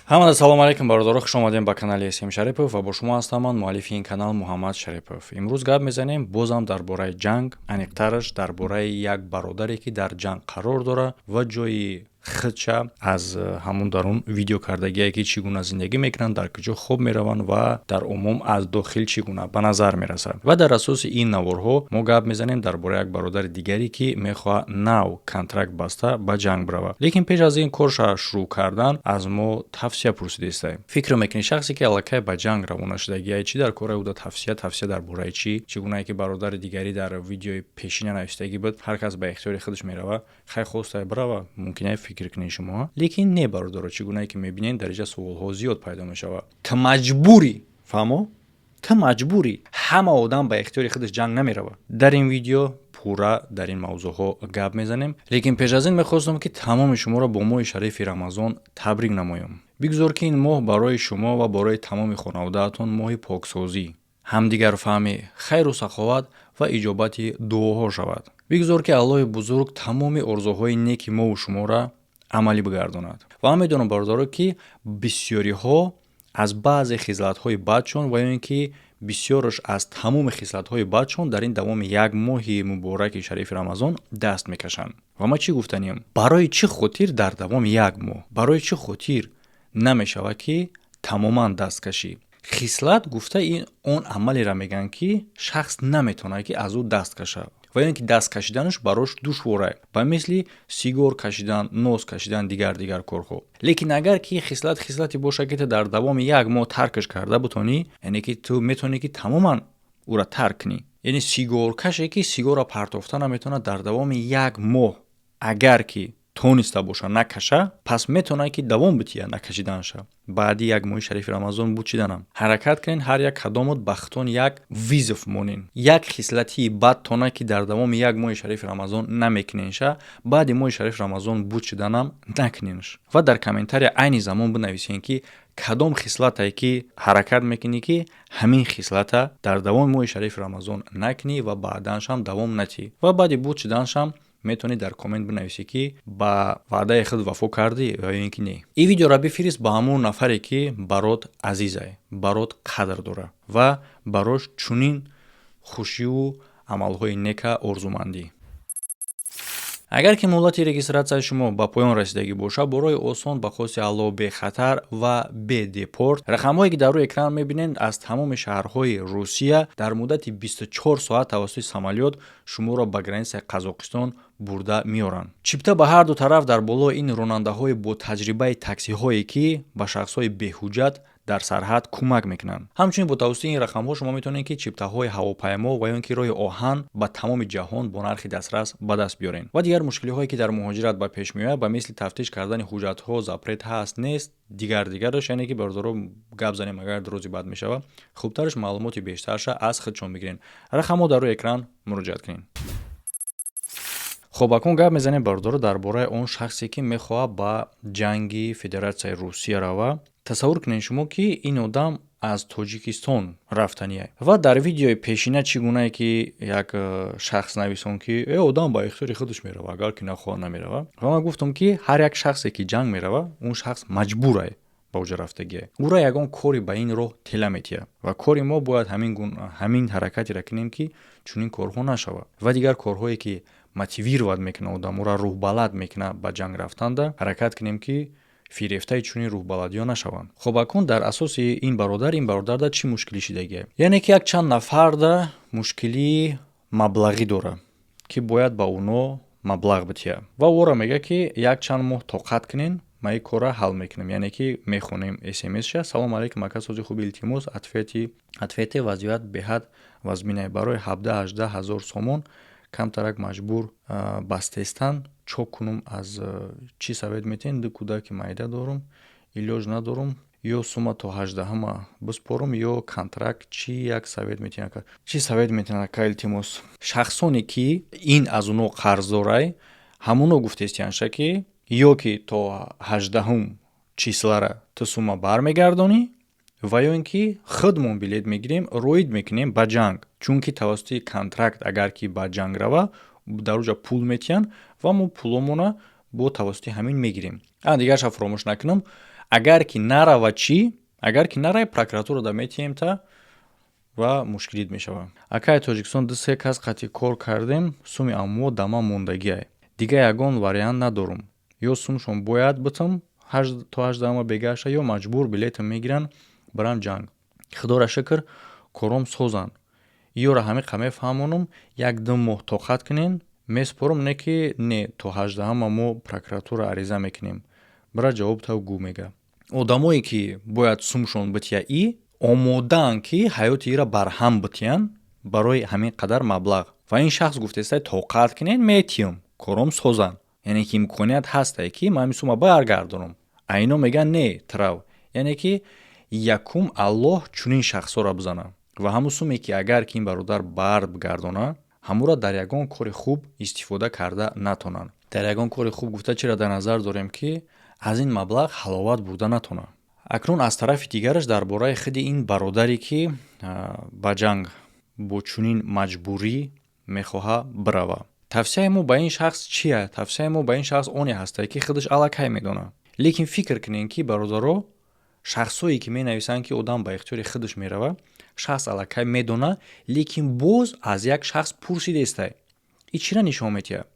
Ҳамада салому алайкум, бародаро, хуш омадем ба канали СМ Шарипов ва бо шумо ҳастам ман, муаллифи ин канал Муҳаммад Шарипов. Имрӯз гап мезанем бозам дар бораи ҷанг, аниқтараш дар бораи як бародаре, ки дар ҷанг қарор дорад ва ҷои худша аз ҳамун дарун видео кардагие, ки чӣ гуна зиндагӣ мекунанд, дар куҷо хоб мераванд ва дар умум аз дохил чӣ гуна ба назар мерасад. Ва дар асоси ин наворҳо мо гап мезанем дар бораи як бародари дигаре, ки мехоҳад нав контракт баста ба ҷанг биравад, лекин пеш аз ин корша шурӯъ кардан аз мо тавсия пурсидастаем. Фикр мекунед, шахсе, ки аллакай ба ҷанг равона шудагиай, чӣ дар кораи уда тавсия? Тавсия дар бораи чӣ? Чӣ гунае ки бародари дигарӣ дар видеои пешина навиштагӣ буд, ҳар кас ба ихтиёри худаш меравад, хай хостай бирава, мумкин фикр кунед шумо. Лекин не, бародаро, чӣ гунае ки мебинед, дар инҷа суолҳо зиёд пайдо мешавад. Ту маҷбурӣ, фаҳмо, ту маҷбурӣ. Ҳама одам ба ихтиёри худаш ҷанг намеравад. Дар ин видео пурра дар ин мавзӯъҳо гап мезанем, лекин пеш аз ин мехостам, ки тамоми шуморо бо моҳи шарифи Рамазон табрик намоям. Бигзор, ки ин моҳ барои шумо ва барои тамоми хонаводаатон моҳи поксозӣ, ҳамдигарфаҳмӣ, хайру саховат ва иҷобати дуоҳо шавад. Бигзор, ки Аллоҳи бузург тамоми орзуҳои неки мову шуморо амалӣ бигардонад. Ва ман медонам, бародаро, ки бисёриҳо аз баъзе хислатҳои бадшон ва ё ин ки бисёраш аз тамоми хислатҳои бадшон дар ин давоми як моҳи мубораки шарифи Рамазон даст мекашанд. Ва ман чӣ гуфтаниям? Барои чӣ хотир дар давоми як моҳ, барои чӣ хотир намешавад, ки тамоман даст кашӣ? Хислат гуфта ин он амалеро мегӯянд, ки шахс наметавонад, ки аз ӯ даст кашад ва ё ин ки даст кашиданаш барош душворае, ба мисли сигор кашидан, нос кашидан, дигар дигар корҳо. Лекин агар ки хислат хислате бошад, ки ту дар давоми як моҳ таркаш карда бутонӣ, яъне ки ту метавонӣ, ки тамоман ӯра тарк кунӣ. Яъне сигоркаше, ки сигорро партофта наметавонад, дар давоми як моҳ агар ки тониста боша накаша, пас метавонад, ки давом бития накашиданаша. Баъди як моҳи шарифи Рамазон буд чиданам. Ҳаракат кунед, ҳар як кадомот ба худтон як вызов монен, як хислати бадтона, ки дар давоми як моҳи шарифи Рамазон намекуненша, баъди моҳи шарифи Рамазон буд шиданам накуненш. Ва дар комментария айни замон бинависен, ки кадом хислате, ки ҳаракат мекунӣ, ки ҳамин хислата дар давоми моҳи шарифи Рамазон накунӣ ва баъданшам давом натӣ. Ва баъди буд шиданашам метавонӣ дар коммент бинависӣ, ки ба ваъдаи худ вафо кардӣ ё ин ки не. Ин видеоро бифирист ба ҳамон нафаре, ки барот азизай, барот қадр дорад ва барош чунин хушиву амалҳои нека орзумандӣ. Агар ки муҳлати регистратсияи шумо ба поён расидагӣ бошад, бо роҳи осон, ба хости Аллоҳ, бехатар ва бедепорт, рақамҳое, ки дар рӯи экран мебинед, аз тамоми шаҳрҳои Русия дар муддати 24 соат тавассути самолёт шуморо ба границаи Қазоқистон бурда меоранд. Чипта ба ҳарду тараф. Дар болои ин ронандаҳои бо таҷрибаи таксиҳое, ки ба шахсҳои беҳуҷҷат дар сарҳад кӯмак мекунанд. Ҳамчунин бо тавассути ин рақамҳо шумо метавонед, ки чиптаҳои ҳавопаймо ва ё ин ки роҳи оҳан ба тамоми ҷаҳон бо нархи дастрас ба даст биёред. Ва дигар мушкилиҳое, ки дар муҳоҷират ба пеш меояд, ба мисли тафтиш кардани ҳуҷҷатҳо, запрет ҳаст, нест, дигар дигараш. Яъне ки, бародаро, гап занем агар рӯзи бад мешавад, хубтараш маълумоти бештарша аз худшон бигиред. Рақамҳо дар рӯи экран, муроҷиат кунед. Хуб, акнун гап мезанем, бародаро, дар бораи он шахсе, ки мехоҳад ба ҷанги Федератсияи Русия рава. Тасаввур кунед шумо, ки ин одам аз Тоҷикистон рафтания. Ва дар видеои пешина чӣ гунае ки як шахс нависон, ки э одам ба ихтиёри худаш мерава, агар ки нахоҳад, намерава. Ва ман гуфтам, ки ҳар як шахсе, ки ҷанг мерава, он шахс маҷбурае ба оҷа рафтагие, ӯра ягон кори ба ин роҳ тела метиҳад. Ва кори мо бояд ҳамин ҳаракатеро кунем, ки чунин корҳо нашавад ва дигар корҳое, ки мотивировать мекунад одаморо, рӯҳбаланд мекунад ба ҷанг рафтанда, ҳаракат кунем, ки фирефтаи чунин рӯҳбаладиҳо нашаванд. Хуб, акун дар асоси ин бародарда чӣ мушкилӣ шидагия? Яъне ки якчанд нафарда мушкилии маблағӣ дорад, ки бояд ба оно маблағ битиҳад, ва ӯро мегӯяд, ки якчанд моҳ тоқат кунен, ма ин корра ҳал мекунем. Яъне ки мехонем смсша: «Салом алейкум, ака, сози хуби, илтимос, ответьте, вазъият беҳад вазминае, барои 17-18 ҳазор сомон камтарак маҷбур бастестан, чо кунум, аз чӣ совет метиҳен? Ду кӯдаки майда дорум, илоҷ надорум, ё сума то 18-ма биспорум, ё контракт. Чӣ як совет метиҳен ака, чӣ совет метиҳен, ака, илтимос?» Шахсоне, ки ин аз оно қарздорай, ҳамоно гуфтестиянша, ки ё ки то 18-ум числара ту сума бармегардонӣ ва ё ин ки худмон билет мегирем, роид мекунем ба ҷанг, чунки тавассути контракт агар ки ба ҷанг рава, дар оҷа пул метиҳанд ва мо пуломона бо тавассути ҳамин мегирем. Дигарша фаромӯш накунам. Агар ки нарава чӣ? Агар ки наравӣ, прокуратура да метиҳем та ва мушкилит мешавад. Акай, Тоҷикистон ду се кас қатъи кор кардем, суми амво дама мондагиай. Дига ягон вариант надорум. Ё сумшон бояд битам то 18-ама бегаша, ё маҷбур билетам мегиранд, барам ҷанг. Худоро шукр, кором созанд. Ёра ҳамиқа мефаҳмонам, як ду моҳ тоқат кунен, месупорам, не ки не, то 18-ама мо прокуратура ариза мекунем. Бира, ҷавоб тав гӯ, мега. Одамое ки бояд сумшон бития, и омодаанд, ки ҳаёти ира барҳам битиянд барои ҳамин қадар маблағ. Ва ин шахс гуфтааст: тоқат кунен, метиём, кором созанд. Яъне ки имконият ҳастае, ки ман ҳамин сума баргардонам. А ино мегӯянд: не, трав. Яъне ки якум Аллоҳ чунин шахсҳоро бизанад ва ҳамун суме, ки агар ки ин бародар баргардона, ҳамуро дар ягон кори хуб истифода карда натонанд. Дар ягон кори хуб гуфта, чиро дар назар дорем? Ки аз ин маблағ ҳаловат бурда натонад. Акнун аз тарафи дигараш, дар бораи худи ин бародаре, ки ба ҷанг бо чунин маҷбурӣ мехоҳад бирава, тавсияи мо ба ин шахс чия? Тавсияи мо ба ин шахс оне ҳастае, ки худаш аллакай медонад. Лекин фикр кунем, ки бародаро, шахсое ки менависанд, ки одам ба ихтиёри худаш мерава, шахс аллакай медона, лекин боз аз як шахс пурсидестай. И чира нишон медиҳад?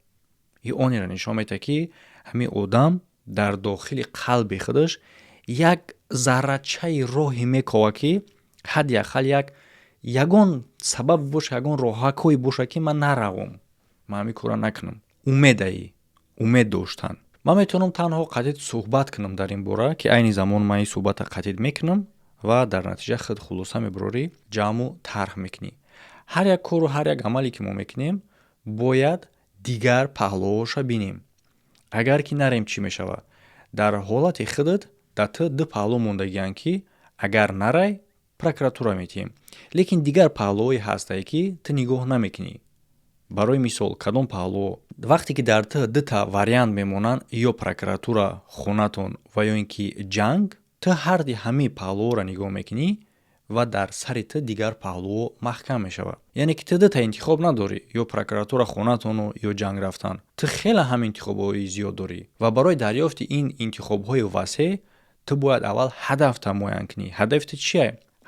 И онеро нишон медиҳад, ки ҳамин одам дар дохили қалби худаш як заррачаи роҳе мекова, ки ҳадди ақал як ягон сабаб боша, ягон роҳакое боша, ки ман наравом, ман ҳамин корро накунам. Умедаи умед доштан. Ман метавонам танҳо қатъит суҳбат кунам дар ин бора, ки айни замон ман ин суҳбата қатъит мекунам ва дар натиҷа худ хулоса мебарорӣ, ҷамъу тарҳ мекунӣ. Ҳар як кору ҳар як амале, ки мо мекунем, бояд дигар паҳлӯҳоша бинем. Агар ки нарем, чӣ мешавад? Дар ҳолати худат дар ту ду паҳлӯ мондагианд, ки агар нарай, прокуратура метиҳем, лекин дигар паҳлӯҳое ҳастае, ки ту нигоҳ намекунӣ. Барои мисол, кадом паҳлӯҳо? Вақте ки дар ту дута вариант мемонанд, ё прокуратура хонатон ва ё ин ки ҷанг, ту ҳарди ҳамаи паҳлӯҳоро нигоҳ мекунӣ ва дар сари ту дигар паҳлӯҳо маҳкам мешавад. Яъне ки ту дута интихоб надорӣ: ё прокуратура хонатону ё ҷанг рафтан. Ту хеле ҳам интихобҳои зиёд дорӣ ва барои дарёфти ин интихобҳои васеъ ту бояд аввал ҳадафта муайян кунӣ. Ҳадафи ту чие?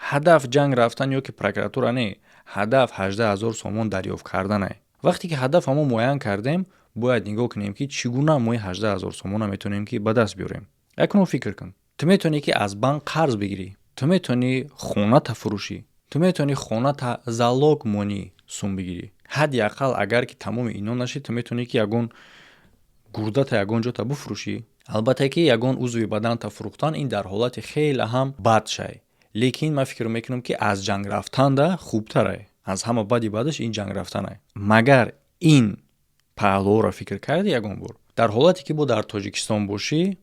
Ҳадаф ҷанг рафтан ё ки прокуратура не, ҳадаф 18 000 сомон дарёфт карданае. Вақте ки ҳадафа мо муайян кардем, бояд нигоҳ кунем, ки чӣ гуна мо ин 18 000 сомона метавонем ки ба даст биёрем. Акнун фикр кун: ту метавонӣ, ки аз банк қарз бигирӣ, ту метавонӣ хоната фурӯшӣ, ту метавонӣ хоната залог монӣ, сум бигирӣ. Ҳадди ақал, агар ки тамоми ино нашид, ту метавонӣ, ки ягон гурдата, ягон ҷота бифурӯшӣ. Албатта, ки ягон узви баданта фурӯхтан ин дар ҳолати хеле ҳам бад шай, лекин ман фикр мекунам, ки аз ҷанг рафтанда хубтарай. Аз ҳама бади бадаш ин ҷанг рафтанай. Магар ин паҳлӯҳоро фикр кардӣ ягон бор? Дар ҳолате ки бо дар Тоҷикистон бошӣ,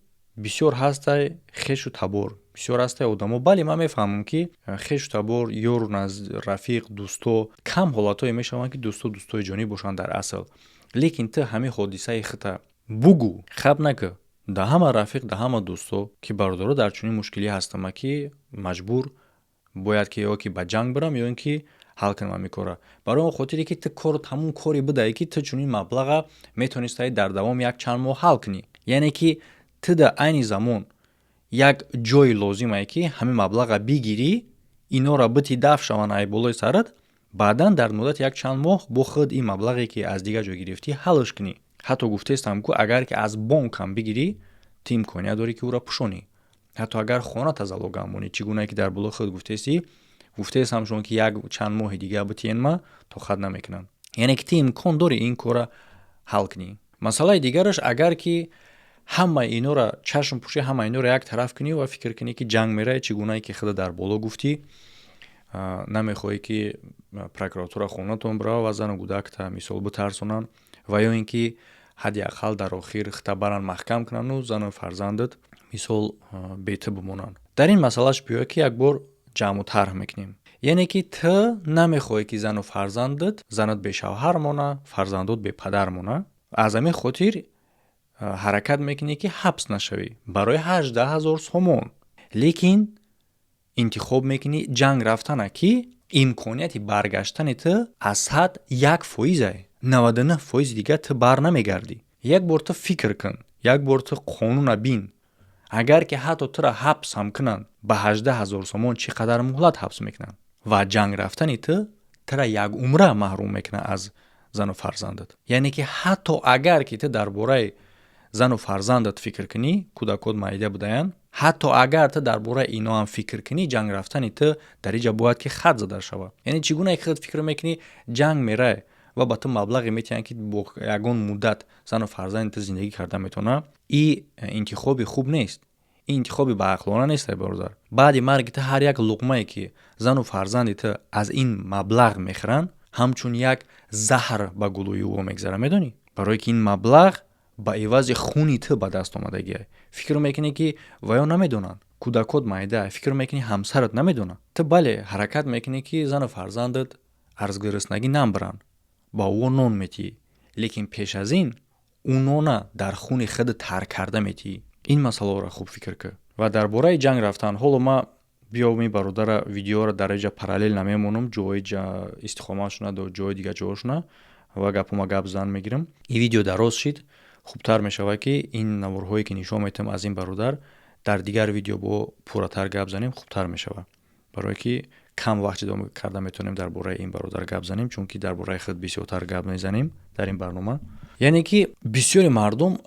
бисёр ҳастай хешу табор, бисёр ҳастай одамо. Бале, ман мефаҳмам, ки хешу табор, ёру рафиқ, дӯсто, кам ҳолатҳое мешаванд, ки дӯсто дӯстои ҷонӣ бошанд дар асл. Лекин ту ҳамин ҳодисаи хита бугӯ, хаб накӣ да ҳама рафиқ, да ҳама дӯсто, ки бародаро, дар чунин мушкилӣ ҳастама, ки маҷбур бояд ки ё ки ба ҷанг бирам, ё ин ки ҳал кунам ҳамин корро. Барои он хотире, ки ту корот ҳамун коре будаe, ки ту чунин маблаға метавонистаи дар давоми як чанд моҳ ҳал кунӣ. Яъне ки ту дар айни замон як ҷойи лозимае, ки ҳамин маблаға бигирӣ, инора бити, дафт шаванд ай болои сарат, баъдан дар муддати як чанд моҳ бо худ ин маблағе, ки аз дигар ҷой гирифтӣ, ҳалш кунӣ. Ҳатто гуфтаистам ку, агар ки аз бонкам бигирӣ, ту имконият дорӣ, ки ӯро пӯшонӣ. Ҳатто агар хоната залогам монӣ, чӣ гунае ки дар болои худ гуфтаистӣ, гуфтаистам шумо, ки як чанд моҳи дига битиен, ма тоқат намекунам. Яъне ки ту имкон дорӣ ин корра ҳал кунӣ. Масъалаи дигараш, агар ки ҳамаи инора чашм пӯшӣ, ҳамаи инора як тараф кунӣ ва фикр кунӣ, ки ҷанг меравӣ, чӣ гунае ки худа дар боло гуфтӣ, намехоҳӣ, ки прокуратура хонатон бирава ва зану кӯдакта мисол битарсонанд ва ё ин ки ҳадди ақал дар охир хита баранд, маҳкам кунанду зану фарзандат мисол бету бимонанд. Дар ин масъалаш биёя, ки як бор ҷамъу тарҳ мекунем. Яъне ки ту намехоҳӣ, ки зану фарзандат, занат бешавҳар мона, фарзандот бепадар мона. Аз ҳамин хотир ҳаракат мекунӣ, ки ҳабс нашавӣ барои 18 000 сомон, лекин интихоб мекунӣ ҷанг рафтана, ки имконияти баргаштани ту аз 101 фоизае, 99 фоизи дигар ту бар намегардӣ. Як бор ту фикр кун, як бор ту қонуна бин. Агар ки ҳатто тура ҳабс ҳам кунанд, ба 18 000 сомон чӣ қадар муҳлат ҳабс мекунанд? Ва ҷанг рафтани ту тура як умра маҳрум мекунад аз зану фарзандат. Яъне ки ҳатто агар ки ту дар бораи зану фарзандат фикр кунӣ, кӯдакот майда будаянд, ҳатто агар ту дар бораи ино ҳам фикр кунӣ, ҷанг рафтани ту дар инҷа бояд ки хат зада шавад. Яъне чӣ гуна худ фикр мекунӣ, ҷанг мерай ва ба ту маблағе метиҳанд, ки бо ягон муддат зану фарзанди ту зиндагӣ карда метавонад? И интихоби хуб нест, ин интихоби баақлона нест, бародар. Баъди марги ту ҳар як луқмае, ки зану фарзанди ту аз ин маблағ мехӯранд, ҳамчун як заҳр ба гулӯи ӯ мегзарад. Медонӣ, барое ки ин маблағ ба ивази хуни ту ба даст омадагиай. Фикр мекунӣ, ки ваё намедонанд, кӯдакот майда, фикр мекунӣ, ҳамсарат намедонад. Ту, бале, ҳаракат мекунӣ, ки зану фарзандат аз гуруснагӣ набаранд, ба ӯ нон метиҳӣ, лекин пеш аз ин ӯ нона дар хуни худ тар карда метиҳӣ. Ин масъаларо хуб фикр кун. Ва дар бораи ҷанг рафтан, ҳоло ма биём ин бародара видеоро дар инҷа параллел намемонам, ҷои истиқоматшона, ҷои дигар ҷоҳошона ва гапума гап зан мегирам. Ин видео дароз шид. Хубтар мешавад, ки ин наворҳое, ки нишон метиҳам аз ин бародар, дар дигар видео бо пурратар гап занем, хубтар мешавад, барое ки кам вақт ҷудо карда метавонем дар бораи ин бародар гап занем, чунки дар бораи худ бисёртар гап мезанем дар ин барнома. Яъне ки бисёри мардум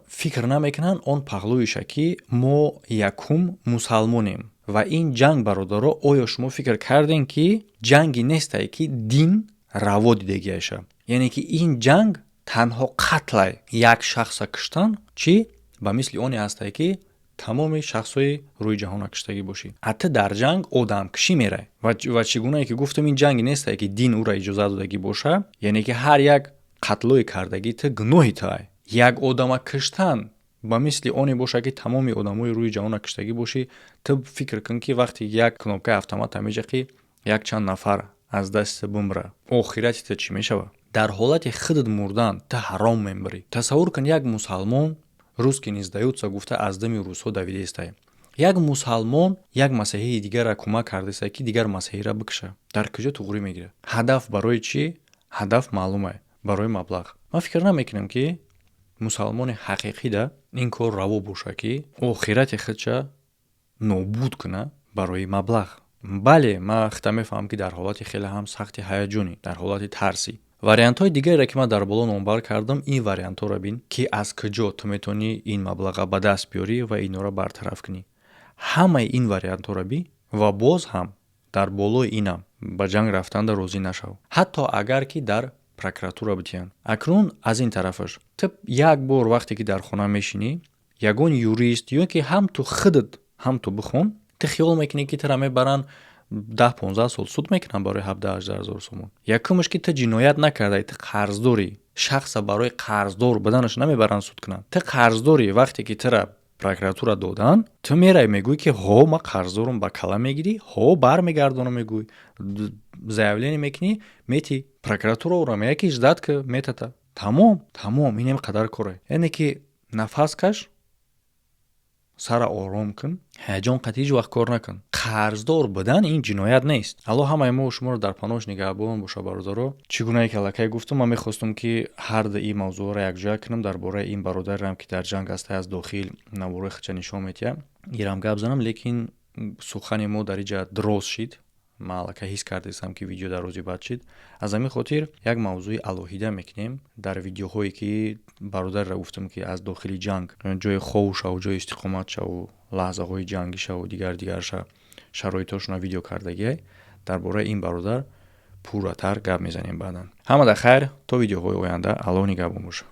фикр намекунанд он паҳлӯиша, ки мо якум мусалмонем. Ва ин ҷанг, бародаро, оё шумо фикр кардем, ки ҷанги нестае, ки дин раво дидагиаша? Яъне ки ин ҷанг танҳо қатлай, як шахса куштан чӣ ба мисли оне ҳастае, ки тамоми шахсҳои рӯи ҷаҳона куштагӣ бошӣ. А ту дар ҷанг одамкушӣ мерай. Ва чӣ гунае ки гуфтам, ин ҷанге нестае, ки дин ӯра иҷозат додагӣ боша. Яъне ки ҳар як қатлое кардагӣ ту гуноҳи туай. Як одама куштан ба мисли оне боша, ки тамоми одамои рӯи ҷаҳона куштагӣ бошӣ. Ту фикр кун, ки вақте як кнопкаи автомата меҷақӣ, якчанд нафар аз дасти ту бумра, охирати ту чӣ мешавад? Дар ҳолати худат мурдан ту ҳаром мембарӣ. Тасаввур кун, як мусалмон «русские не сдаются» гуфта, аз дами русҳо давидаистае. Як мусалмон як масеҳии дигарра кӯмак кардааста, ки дигар масеҳира бикуша. Дар куҷо туғрӣ мегирад? Ҳадаф барои чӣ? Ҳадаф маълумае: барои маблағ. Ман фикр намекунам, ки мусалмони ҳақиқида ин кор раво боша, ки охирати худша нобуд куна барои маблағ. Бале, ман хита мефаҳмам, ки дар ҳолати хеле ҳам сахти ҳаяҷонӣ, дар ҳолати тарсӣ. Вариантҳои дигареро, ки ман дар боло номбар кардам, ин вариантҳоро бин, ки аз куҷо ту метавонӣ ин маблаға ба даст биёрӣ ва инҳоро бартараф кунӣ. Ҳамаи ин вариантҳоро бин ва боз ҳам дар болои инам ба ҷанг рафтанда розӣ нашав, ҳатто агар ки дар прокуратура битиҳанд. Акнун аз ин тарафаш, ту як бор вақте ки дар хона мешинӣ, ягон юрист ё ки ҳам ту худат, ҳам ту бихон. Ту хиёл мекунӣ, ки тура мебаранд, 10-15 сол суд мекунанд барои 17-18 ҳазор сомон. Якумаш, ки ту ҷиноят накардаи, ту қарздорӣ. Шахса барои қарздор буданаш намебаранд суд кунанд. Ту қарздорӣ. Вақте ки тура прокуратура додан, ту меравӣ, мегӯӣ, ки ҳо, ман қарздорам, ба кала мегирӣ, ҳо, бармегардонам, мегӯӣ, заявление мекунӣ, мети прокуратура ӯро меяд, ки ждать ки метата. Тамом, тамом, инем қадар коре. Яъне ки нафас каш, сара ором кун, ҳаяҷон қат ҳеҷ вақт кор накун. Қарздор будан ин ҷиноят нест. Аллоҳ ҳамаи мо шуморо дар паноҳш нигаҳбон боша, бародаро. Чӣ гунае ки аллакай гуфтам, ман мехостум, ки ҳар ду ин мавзӯъро якҷоя кунам, дар бораи ин бародарам, ки дар ҷанг аста, аз дохил наворои худша нишон медиҳам, ирам гап занам, лекин сухани мо дар инҷа дроз шид. Ман аллакай ҳис кардастам, ки видео дар рӯзи баъд шид. Аз ҳамин хотир як мавзӯи алоҳида мекунем дар видеоҳое, ки бародарро гуфтам, ки аз дохили ҷанг, ҷои ховшаву ҷои истиқоматшаву лаҳзаҳои ҷангишаву дигар дигарша шароитҳошона видео кардагиай. Дар бораи ин бародар пурратар гап мезанем баъдан. Ҳамада хайр, то видеоҳои оянда, Аллоҳ нигаҳбон боша.